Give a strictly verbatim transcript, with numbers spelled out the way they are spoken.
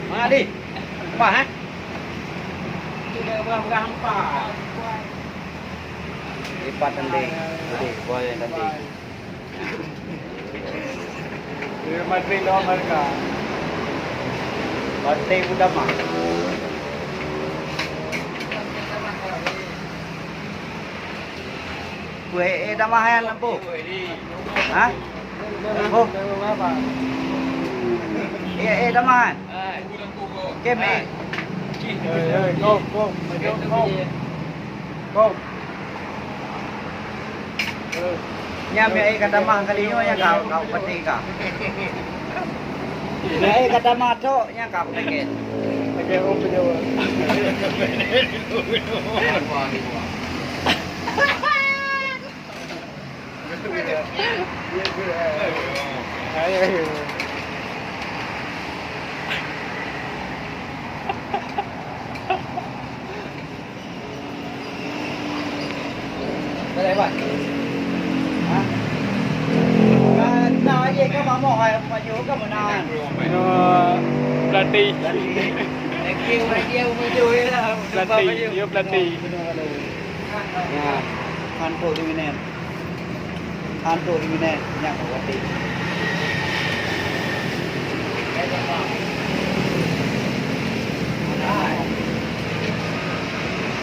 Mana di? Bah, eh? Itu dah berah-berah empat. Lipat tadi. Tadi, boy tadi. Real Madrid lawan Barca. Partai utama. Weh, eh, dah mahal lampu. Ha? Oh. Eh, eh, dah mahal. Kem, eh. Eh, eh, go, go, go, go. Go. Nyan miak eh ka tamah kali nyoe nyang ka, ka upati ka. Miak eh ka tamah tok nyang ka upati. Oke, oh, pejabat. Ayo, ayo. Boleh, Wan? Ha? Ka, ka aja ka mamoh, hai, maju ka meunan. Yo, pelatih. Thank you, thank you, maju ya lah. Pelatih, yo, pelatih. Ya, han po di minen. Han po di minen, nyak pelatih.